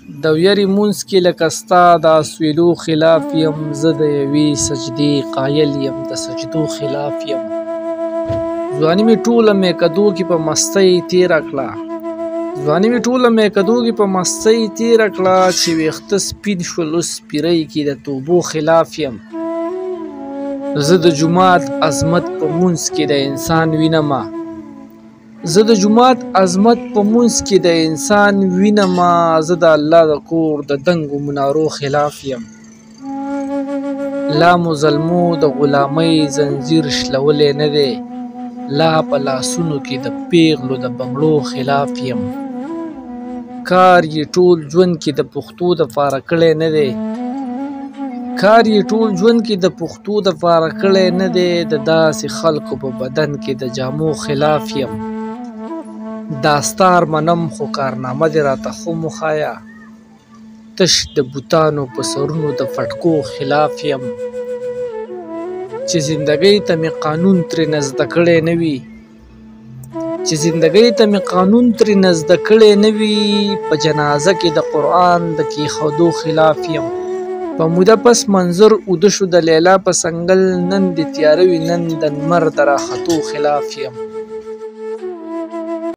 د ویرې مونځ کې لکه ستا د اسویلو خلاف یم. زه د یوې سجدې قایل یم، د سجدو خلاف یم. ځواني مې ټوله میکدو کې په مستۍ تېره کړه، ځواني مې ټوله میکدو کې په مستۍ تېره کړه، چې ویښته سپین شول اوس پیرۍ کې د توبو خلاف یم. زه د جومات عظمت په مونځ کې د انسان وینمه، زه د جومات عظمت په مونځ کې د انسان وینمه، زه د الله د کور د دنګو منارو خلاف یم. لا مو زلمو د غلامۍ زنځیر شلولی نه دی، لا په لاسونو کې د پیغلو د بنګړو خلاف یم. کار یې ټول ژوند کې د پښتو د پاره کړی نه دی، کار یې ټول ژوند کې د پښتو د پاره کړی نه دی، د داسې خلکو په بدن کې د جامو خلاف یم. داستار منم خو کارنامه دې راته خو وښایه، تش د بوتانو په سرونو د پټکو خلاف یم. چې زندګۍ ته مې قانون ترېنه زده کړی نه وي، چې زندګۍ ته مې قانون ترېنه زده کړی نه وي، په جنازه کې د قرآن د کېښودو خلاف یم. په موده پس منظر اوده شو د لیلا په څنګل، نن دې تیاره وي نن د لمر د راختو خلاف یم.